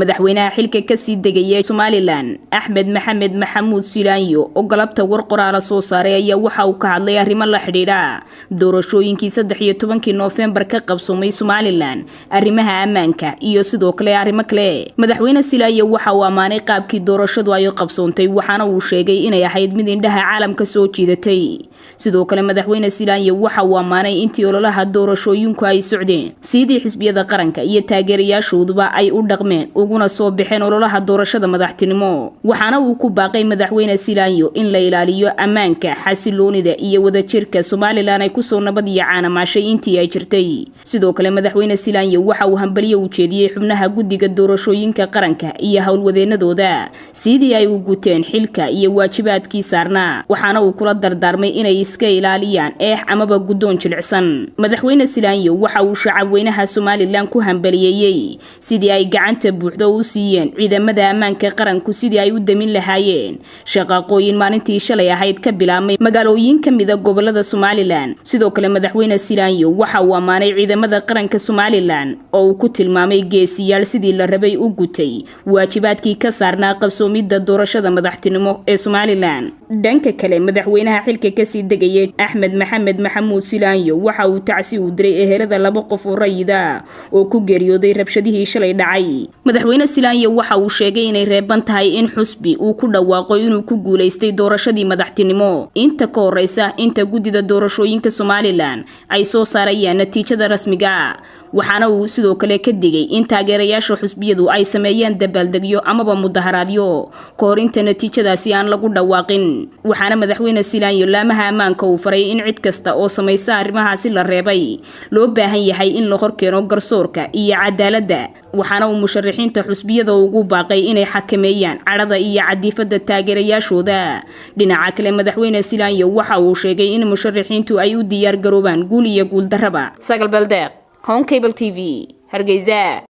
Madaxweynaha xilka kasii degaya Somaliland Axmed Maxamed Maxamuud Silaanyo oo galabta war qoraala soo saaray ayaa waxa uu ka hadlay arrimo la xidhiidha doorashooyinkii 13-kii Noofembar ka qabsoomay Somaliland, arrimaha ammaanka iyo sidoo kale arrimo kale. Madaxweyne Silaanyo waxa uu ammaanay qaabkii doorashadu ay qabsoontay, waxaana uu sheegay inay ahayd mid indhaha caalamka soo jiidatay. Sidoo kale madaxweyne Silaanyo waxa uu ammaanay intii ololaha doorashooyinku ay socdeen sidii xisbiyada qaranka iyo taageerayaashooduba ay u dhaqmeen uguna soo baxeen ololaha doorashada madaxtinimo. Waxaana uu ku baaqay madaxweyne Silaanyo in la ilaaliyo ammaanka, xasiloonida iyo wadajirka Somaliland ay kusoo nabad iyo caanamaashay intii ay jirtay. Sidoo kale madaxweyne Silaanyo waxa uu hambaliyo u jeediyey xubnaha guddiga doorashooyinka qaranka iyo howlwadeenadooda sidii ay u guteen xilka iyo waajibaadkii saarnaa, waxaana uu kula dardaarmay inay iska ilaaliyaan eex amaba guddoon jilicsan. Madaxweyne Silaanyo waxa uu shacabweynaha Somaliland ku hambaliyeeyey sidii ay gacanta buuxda u siiyeen ciidamada ammaanka qaranku sidii ay u damin lahaayeen shaqaqooyin maalintii shalay ahayd ka bilaabmay magaalooyin ka mida gobolada Somaliland. Sidoo kale madaxweyne Silaanyo waxa uu ammaanay ciidamada qaranka Somaliland oo uu ku tilmaamay geesiyaal sidii la rabay u gutay waajibaadkii ka saarnaa qabsoomidda doorashada madaxtinimo ee Somaliland. Dhanka kale madaxweynaha xilka kasii degayay Axmed Maxamed Maxamuud Silaanyo waxa uu tacsi u diray ehelada 2 qof oo rayida oo ku geeriyooday rabshadihii shalay dhacay. Madaxweyne Silaanyo waxa uu sheegay inay reeban tahay in xusbi uu ku dhawaaqo inuu ku guuleystay doorashadii madaxtinimo inta ka horeysa inta guddida doorashooyinka Somaliland ay soo saarayaan natiijada rasmiga ah. Waxaana uu sidoo kale ka digay in taageerayaasha xusbiyadu ay sameeyaan dabaaldegyo amaba mudaharaadyo ka hor inta natiijadaasi aan lagu dhawaaqin. Waxaana madaxweyne Silaanyo laamaha ammaanka uu faray in cid kasta oo samaysa arrimahaasi la reebay loo baahan yahay in la horkeeno garsoorka iyo cadaaladda. Waxaana uu musharaxiinta xusbiyada ugu baaqay inay xakameeyaan cadhada iyo cadiifada taageerayaashooda. Dhinaca kale madaxweyne Silaanyo waxa uu sheegay in musharaxiintu ay u diyaar garoobaan guul iyo guul darraba. Sagal Baldeeq, Home Cable TV, Hargeysa.